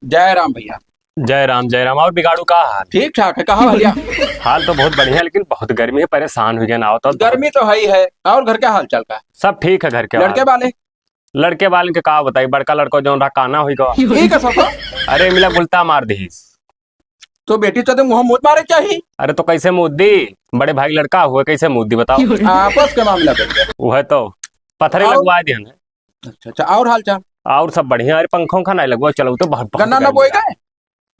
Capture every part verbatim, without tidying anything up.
जय राम भैया। जय राम, जय राम। और बिगाड़ू का हाल? ठीक ठाक है, कहाँ भैया? हाल तो बहुत बढ़िया, लेकिन बहुत गर्मी है, परेशान हो गया ना। आओ तो गर्मी तो है ही है। और घर का हाल चाल का? सब ठीक है घर के लड़के हाल। वाले? लड़के वाले के का बताई, बड़का लड़का जौन रहा काना हुई गवा। ठीक है सब। अरे मिला गुलता मार दीस। तो बेटी चोदे मुँह मूद मारे चाही। अरे तो कैसे मूद दी? बड़े भाई लड़का हुए, कैसे मूद दी बताओ? आपस के मामला बन गया। वह तो पत्थरे और? लगवा दिहन। अच्छा, अच्छा, और हाल चाल? और सब बढ़िया। अरे पंखा उंखा नहीं लगवा, चलो तो बहुत, बहुत गन्ना ना गर्मी बोए है। गए?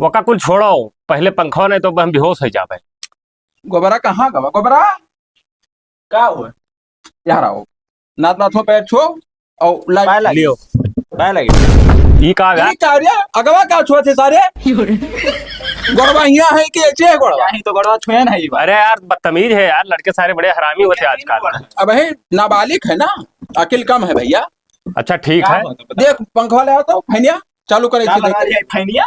वका कुल छोड़ो, पहले पंखा नहीं तो हम बेहोश हो जाबे। गोबरा कहाँ गवा? गोबरा का हुआ? यहाँ आओ। नाथ नाथ में पैर छो और लाइट पाए लगे। लियो। पाए लगे। ई का बा? ई का रे? अगवा का छुआ थे सारे? गोड़वा हिया है कि ऐसे है गोड़वा? यही तो गोड़वा छुए ना ही बा। अरे यार, बदतमीज है यार, लड़के सारे बड़े हरामी होते हैं आजकल। अब है नाबालिग है ना, अकिल कम है भैया। अच्छा ठीक है। देख पंखवा ले आओ तो फैनिया चालू करे का इसे लगा देख। लिया फैनिया?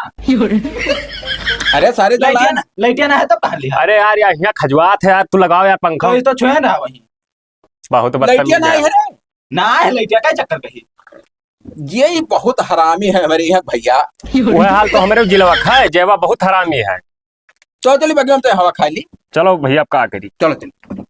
अरे सारे जो लाइटिया लाए ना, लाइटिया ना है तब कहाँ लिया? अरे यार, यार, यहाँ खजुआत है यार, तू लगाओ यार पंखा। तो ये तो छुए ना वही। बहुत बदतमीज लइटिया ना है। है रे। ना है लइटिया, का चक्कर कही? ये ही बहुत हरामी है हमारे यहाँ भैया। वह हाल तो हमारे जिलवा का है, जेवा बहुत हरामी है। चलो, चलिए, बगिया में तो हवा खा ली। चलो भैया, अब का करी? चलो, चलिए।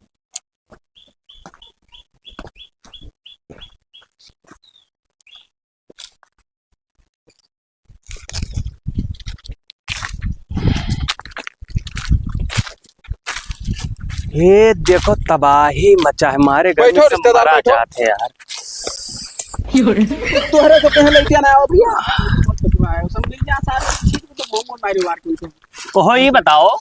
ये देखो, तबाही मचा है, मारे गर्मी बैठो, से रिश्तेदार, मरा बैठो। जाते हैं यार। तोहरे तो कहे लइटिया ना आओ भैया। ओहो, ये बताओ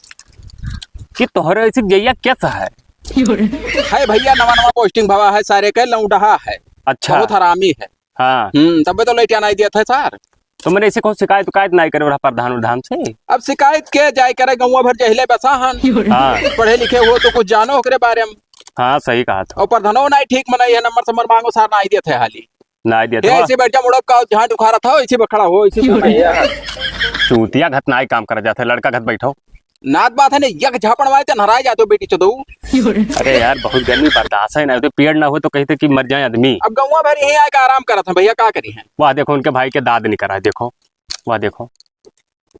कि तोहरे ऐसी जइया कैसा है? है भैया, नवा नवा पोस्टिंग भवा है, सारे के लौंडहा है। अच्छा। बहुत हरामी है। हाँ। हम्म, तबे तो लइटिया नहीं दिया था सर। तो मैंने ऐसे कौन शिकायत उकायत नहीं करे रहा प्रधान उधान से? अब शिकायत के जाए करे, गौवा भर जहिले बसा हन। हाँ। पढ़े लिखे हो तो कुछ जानो ओकरे बारे में। हाँ, सही कहा था। और प्रधानो नहीं ठीक मनई है, नंबर संबर मांगो सर, नहीं देते हाली। नहीं देते ये हो। ऐसे बैठ जा, मुड़प का झांट उखाड़ा था, इसी पे खड़ा हो, इसी पे खड़ा हो। चूतिया घत नाई काम करा जाता है, लड़का घत बैठो। नात बात है ने, यक झापड़ मारे ते नहराए जाते हो बेटी चोदऊ। अरे यार, बहुत गर्मी बर्दाश्त है ना, तो पेड़ ना हो तो कहते कि मर जाए आदमी। अब गौवा भर यहीं आए का आराम करत हैं भैया, का करी हैं? वाह, देखो उनके भाई के दाद निकरा है, देखो, वाह देखो।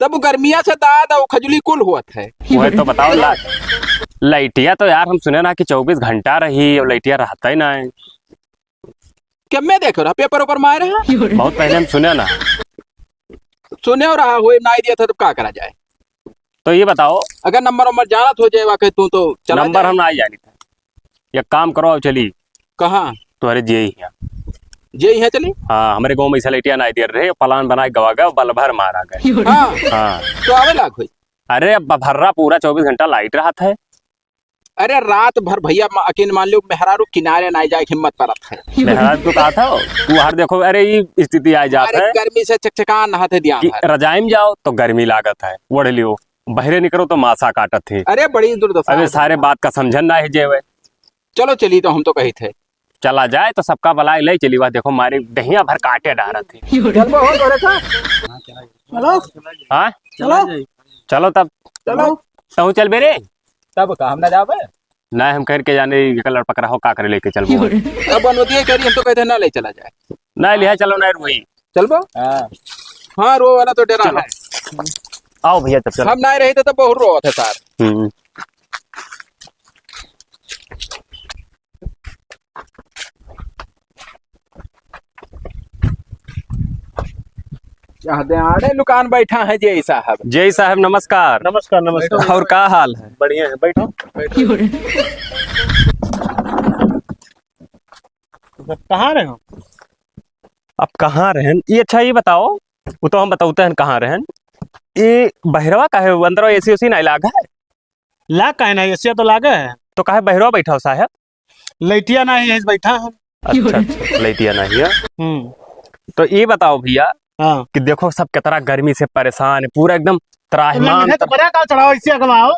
तब वो गर्मिया से दाद और खजुली कुल होत है। वह तो बताओ ला-, लाइटिया तो यार हम सुने ना कि चउबीस घंटा रही, और लाइटिया रहता ही ना है। के मैं देखे रहा, पेपर ऊपर मारे रहा। बहुत पहले हम सुने ना। सुने रहा, हुए ना दिया था, तब का करा जाए? तो ये बताओ। अगर नंबर वंबर जानत हो जाए वाकई तू तो चला नंबर जाए। हम ना जानी था। एक काम करो, अब चली। कहाँ? तुम्हारे जे ही हैं। जे ही हैं चली? हाँ, हमारे गाँव में ऐसा लइटिया ना दे रहे, प्लान बना के गवा गया, बल भर मारा गया। हाँ। हाँ। तो आवे लाग होई। अरे, अब भर्रा पूरा चउबीस घंटा लाइट रहत है। अरे, रात भर भैया, मा-, अकिन मान लियो, मेहरारू किनारे ना जाए, हिम्मत परत है। मेहरारू तो कहा था, तू हर देखो, अरे, ये स्थिति आ जात अरे, है गर्मी से चकचका नहाते दिया कि है। रजाई में जाओ तो गर्मी लागत है, ओढ़ लियो, बहरे निकलो तो मासा काटत है। अरे, बड़ी दुर्दशा अबे, है। सारे बात का समझन ना है जेवे। चलो, चली तो हम तो कही थे। चला जाए तो सबका बलाए ले चली, वह देखो, मारे दहिया भर काटे डारत है। चल, बहुत बड़े था। चलो। हाँ? चलो। चलो तब। चलो। तहूँ चल बे रे। तब का हम ना जाबे? नहीं, हम करके जाने ये कलर पकड़ा हो, का करे लेके चलबो। अब बनवतिया करी, हम तो कहते हैं ना ले चला जाए। नहीं, लिहा चलो, नहीं रोई। चलबो? हाँ। हाँ, रो वाला तो डरा चलो। है। आओ भैया, तब चलो। हम नहीं रहे थे तो बहुत रोवत है सार। हम्म। चाहते आड़े लुकान बैठा है जेई साहब। जेई साहब, नमस्कार। नमस्कार, नमस्कार। और का हाल है? बढ़िया है, बैठो, बैठो। कहाँ रहे हो? अब कहाँ रहन? ये अच्छा, ये बताओ, वो तो हम बताते हैं कहाँ रहन। ये बहरवा का है, अंदर एसी ओसी नहीं लाग है? लाग काहे ना, एसिया तो लागे है। तो काहे बहरवा बैठा हो साहब? लइटिया ना है, यहीं बैठा है। अच्छा, अच्छा, लइटिया ना है। हम्म। तो ये बताओ भैया हाँ। कि देखो सब कितना गर्मी से परेशान है, पूरा एकदम त्राहिमाम तो लंगड़े तो तर- बड़ा का चढ़ाओ, इसे अगवाओ।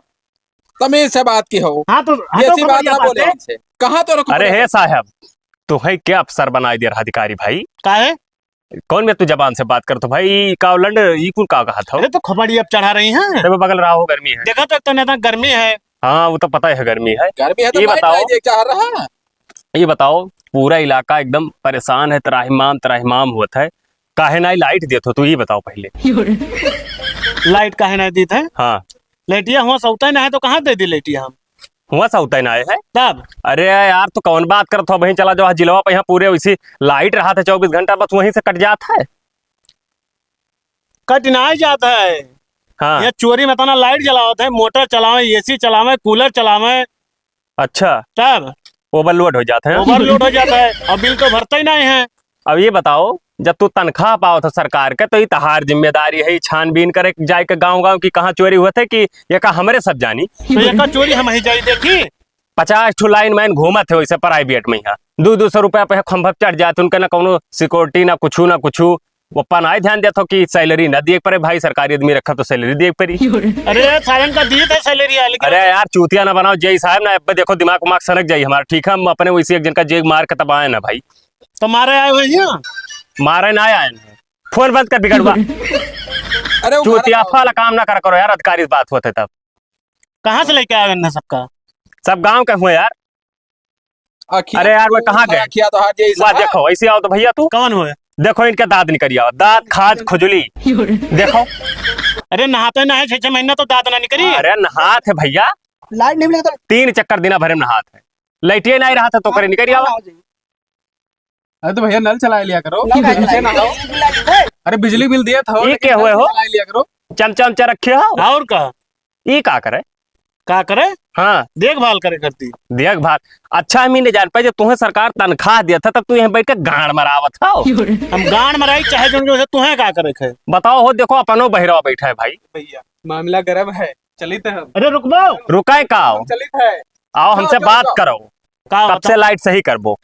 तमीज से बात की हो। हाँ, तो हटो ऐसी बात बढ़िया ना बात बोले है। हमसे। कहाँ तो रुक अरे पड़े? हे साहब, तो है क्या अफसर बनाई दे रहा अधिकारी भाई? का है? कौन में तू जबान से बात करत हो भाई? ई का उलंड, ई कुल का कहत हो? अरे तो खोपड़ी अब चढ़ा रही हैं। तबे बगल रहा हो, गर्मी है। देखा तो एक तो नेता गर्मी है। हाँ, वो तो पता है गर्मी है। गर्मी है तो ये मैं बताओ, क्या ये चाह रहा? ये बताओ, पूरा इलाका एकदम परेशान है, त्राहिमाम, त्राहिमाम होत है। काहे नाई लाइट देत हो, तू ई बताओ पहिले। लाइट काहे नाई देत है? हाँ। लइटिया हुआँ सौते ना है तो कहाँ दे दी लइटिया हम? हुआँ सौते ना आए है? तब? अरे यार, तू कौन बात करत हो? वहीं चला जाओ जिलवा पे, यहाँ पूरे वैसी लाइट रहत है चउबीस घंटा, बस वहीं से कट जात है। कट नाई जात है। हाँ। ये चोरी में इतना लाइट जलावत है, मोटर चलावे, एसी चलावे, कूलर चलावे। अच्छा। तब? ओवरलोड हो जात है। ओवरलोड हो जात है, अब बिल तो भरते ही नाई है। अब ये बताओ, जब तू तनख्वाह पावत हो सरकार के, तो ई तहार जिम्मेदारी है, ई छानबीन करे जाए के गाँव गाँव की कहाँ चोरी हुआ थे कि ये का हमरे सब जानी? तो ये का चोरी हम ही जाई देखी? पचास ठो लाइन मैन घूमत है वैसे प्राइवेट में, यहाँ दो दो सौ रुपया पे खंभा चढ़ जात, उनका ना कौनो सिक्योरिटी, ना कुछू, ना कुछू। वो अपन आए ध्यान देत हो कि सैलरी ना दिए के पड़े भाई, सरकारी आदमी रखा तो सैलरी दिए के पड़ी। अरे सारन का दिए थे सैलरी है, लेकिन अरे यार, चूतिया ना बनाओ जेई साहब ना, अब देखो दिमाग उमाग सनक जाई हमारा, ठीक है? हम अपने वैसे एक जन का जेग मार के तब आए ना भाई। तो मारे आए हुए हैं? मारे ना आए हैं। फोन बंद कर बिगड़ुआ। अरे वो चूतिया खाना खाओ। फाला काम ना करा करो यार, अधिकारी से बात होते तब। कहाँ से लेके आए हैं सबका? सब गांव के हुए यार। अखिया अरे यार, वो तो कहाँ गए? अखिया तो हाथ जैसा वाह, है। देखो, ऐसे आओ तो भैया तू। कौन हुए? देखो इनके दांत निकल आओ, दांत, खाज, खुजली। देखो। अरे नहाते ना है, छह छह महीना तो दांत ना निकली। अरे नहात है भैया। लाइट नहीं मिले तो तीन चक्कर दिना भरे में नहात है, लाइटिए नहीं रहा था तो करे निकल आओ। अरे तो भैया नल चला लिया करो, नल नीचे चला नहाओ। लिया करो। अरे बिजली बिल दिए था, ये लेकिन क्या हुए नल हो? चला लिया करो। चमचा उमचा रखे हो? और का? ये का करे? का करे? हाँ। देखभाल करे करती। देखभाल। अच्छा, हम ही नहीं जान पाए, जब तुम्हें सरकार तनख्वाह दिया था, तब तू यहाँ बैठ के गांड मरावत हो। हम गांड मराई, चाहे जो, जो, तुम्हें का करे खे? बताओ हो, देखो, अपनो बहिरवा बैठा है भाई। भैया, मामला गरम है, चलित है हम। अरे, रुकबो। रुकाए का हो? हम चलित है। आओ, जाओ, हमसे जाओ, बात जाओ। करो। का कब होता? से लाइट सही करबो?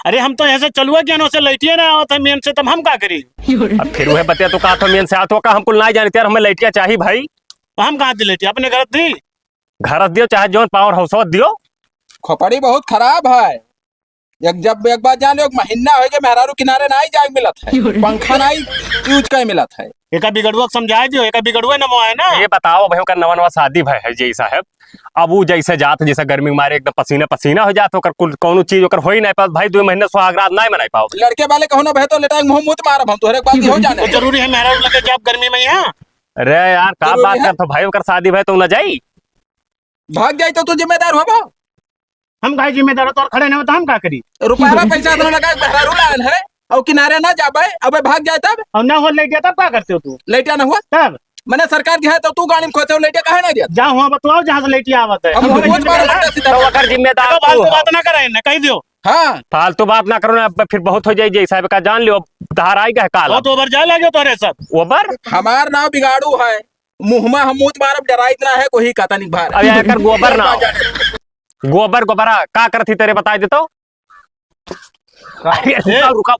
अरे, हम तो यहाँ से चलुआ गया ना, से लाइटिए ना आवत है मेन से, तब हम का करी? अब फिर वह बतिया तो कहा था मेन से आवत हो का, हम कुल ना जानित यार, हमें लाइटिया चाहिए भाई। तो हम कहाँ दी लाइटिया? अपने घर दी। घर दियो, चाहे जौन पावर हाउस हो दियो। खोपड़ी बहुत खराब है। एक, जब एक बात जान लो, एक महीना हो गया मेहरारू किनारे ना ही जाए मिलत है, पंखा ना ही यूज कर मिलत है। एका बिगड़ुआ के समझाए दियो, एका बिगड़ुआ नमो है ना। ये बताओ भाई, ओकर नवा नवा शादी भय है जेई साहब, अब उ जैसे जात, जैसे गर्मी के मारे एकदम पसीना पसीना हो जात, ओकर कुल कौनो चीज ओकर हो ही नहीं पावत भाई, दो महीने सुहाग रात नहीं मनाई पावत। लड़के वाले कहो ना भाई, तो लेटा मुंह मुत मारब हम, तोहरे एक बात हो जाने। तो जरूरी है मेहरारू लगे जाब गर्मी में यहाँ? अरे यार, का जरूरी बात है? करत हो भाई, ओकर शादी भय तो ना जाई। भाग जाई तो तू जिम्मेदार होबो? हम काहे जिम्मेदार हो? तोर खड़े नहीं हो तो हम का करी? रुपया पैसा इतना लगा, मेहरारू लान है, और किनारे ना जाबे, अबे भाग जाए तब? और ना हो लेटिया तब का करते हो तू? लेटिया ना हुआ? तब? मने सरकार जो है तो तू गाड़ी में खोते हो, लेटिया काहे नहीं दिया? जा हुआ बतवाओ जहाँ से लेटिया आवत है। हम हम हुआ नहीं कुछ बात बोला। करते सीधा तो बात। ओकर जिम्मेदार देखो, तू फालतू हो। बात ना करे, ना कह दियो। हाँ। फालतू बात ना करो ना, अब फिर बहुत हो जाई, जेई साहब का जान लियो, धार आई गए काल। बहुत ओवर जाए लगे तोरे सब। ओवर? हमार नाम बिगाड़ू है, मुँह में हम मूत मारब, डराइत ना है कोई, कतनी भार। अब यार एकर गोबर ना हो। गोबर, गोबरा, का करत ही तेरे बताई देतो? का? अरे, रुका, ए! रुका।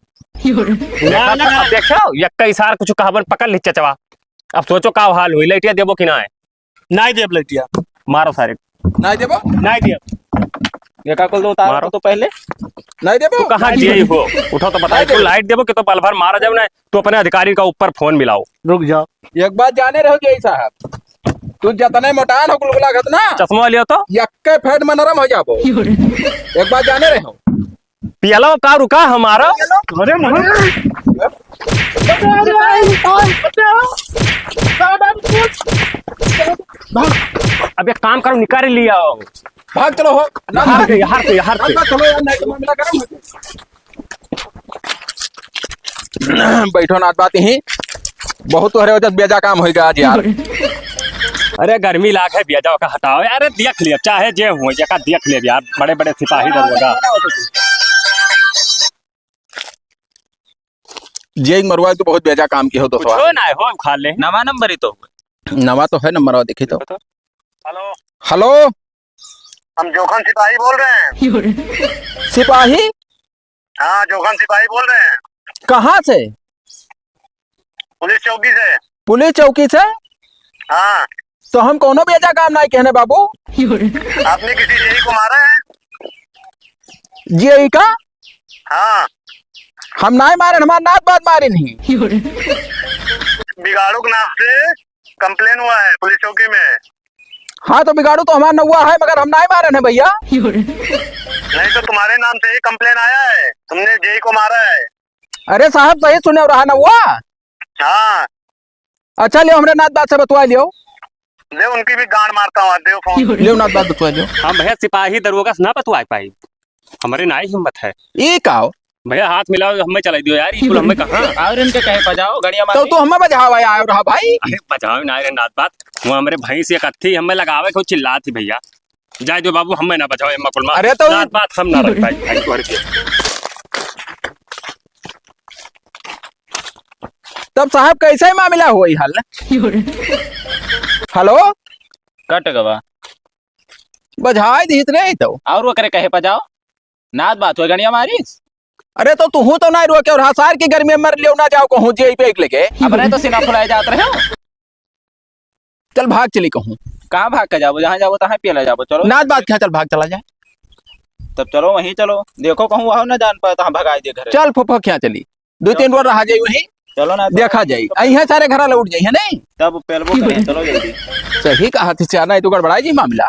ना, देखा ना, तो, ना। अब देखो, यक्का इशार कुछ कहबन पकड़ ली चचवा। अब सोचो का हाल हुई, लइटिया देबो कि ना है? नाई देब लइटिया। मारो सारे। नाई देबो? नाई देब। ये का कुल तो उतारो मारो। तो पहले। नाई देबो? तू कहाँ नाई जेई देब। हो? उठो तो बताई, नाई तू देब। लाइट देबो कि तो पल भर मारा जाओ ना, तू अपने अधिकारी का ऊपर फोन मिलाओ। रुक जाओ। एक बात जाने रहो जेई साहब, तू जतने मोटान हो गुलगुला घतना, चश्मा लियो तो। यक्के फेट में नरम हो जाबो। एक बात जाने रहो। पियलो का रुका हमारा? अरे मोहन। अब एक काम करो, निकाल लिया। भाग चलो हो। ना, यहाँ ना। से, यहाँ से, यहाँ से। भाग, भाग, चलो यार, नहीं तो मामला गरम हो जाए। बैठो नाथ बात यहीं। बहुत तोहरे वजह से बेजा काम होइगा आज यार। अरे गर्मी लाग है, बेजा का हटाओ यार, देख लिया, चाहे जे हुए, जेका देख ले यार, बड़े बड़े सिपाही दरोगा। जे एक मरुआ तो बहुत बेजा काम की हो दोस्तवा। कुछो ना हो, खा ले। नवा नंबर ही तो। नवा तो है नंबर, देखी तो। हेलो। हेलो। हम जोखन सिपाही बोल रहे हैं। सिपाही? हाँ, जोखन सिपाही बोल रहे हैं। कहाँ से? पुलिस चौकी से। पुलिस चौकी से? हाँ। तो हम कौनो बेजा काम नहीं कहने बाबू। आपने किसी जेई को मारा है? जेई का? हाँ। हम नहीं मारे, हमार नाथ बात मारे नहीं। बिगाड़ू के नाम से कंप्लेन हुआ है पुलिस चौकी में। हाँ, तो बिगाड़ू तो हमार नौवा है, मगर हम नहीं मारे हैं भैया। नहीं तो तुम्हारे नाम से ही कंप्लेन आया है, तुमने जेई को मारा है। अरे साहब, सही सुने रहा ना वो? हाँ। अच्छा, लियो, हमरे नात बात से बतवा लियो। ले, उनकी भी गांड मारता हूँ, दे फोन। लियो, नात बात बतवा लियो। हम भैया सिपाही दरोगा से ना बतवा पाई, हमरे ना ही हिम्मत है। ई का हो? भैया हाथ मिलाओ, हमें चलाई दियो यार, ई कुल हमें कहाँ? और इनके कहे बजाओ, गड़िया तो मारी। तू हमें बजावा आयो रहा भाई। अरे बजाओ ना रे नात बात, वो हमरे भैंस एक अथी हमें लगावे को चिल्लात ही भैया। जाए दो बाबू, हमें ना बजाओ, एम्मा कुल मार। अरे तो नात बात हम ना रह पाई, भाई तोहरे के। तब साहब, कैसे मामला होई हल? हेलो? कट गवा। बजाए दीत रहे तो। और ओकरे कहे बजाओ, नात बात हो गणिया मारिस। अरे तो तू तो ना रोके और हसार की गर्मी में मर लियो ना जाओ कहूँ जे पे एक लेके। अब रहे तो सीना फुलाए जात रहे हो। चल भाग चली कहूँ। कहाँ भाग के जाबो? जहाँ जाबो तहाँ पेला जाबो। चलो। नात बात क्या, चल भाग चला जाए। तब चलो वहीं चलो, देखो कहूँ वहाँ ना जान पाए तो हम भगाई दे घर। चल फुफा क्या चली, दो तीन बार रहा जाई वहीं। चलो ना, देखा जाई, अइहे सारे घरा लौट जाई, है नहीं? तब पेलबो करें, चलो जल्दी। सही कहा थी, चार नहीं तो गड़बड़ा जी मामला।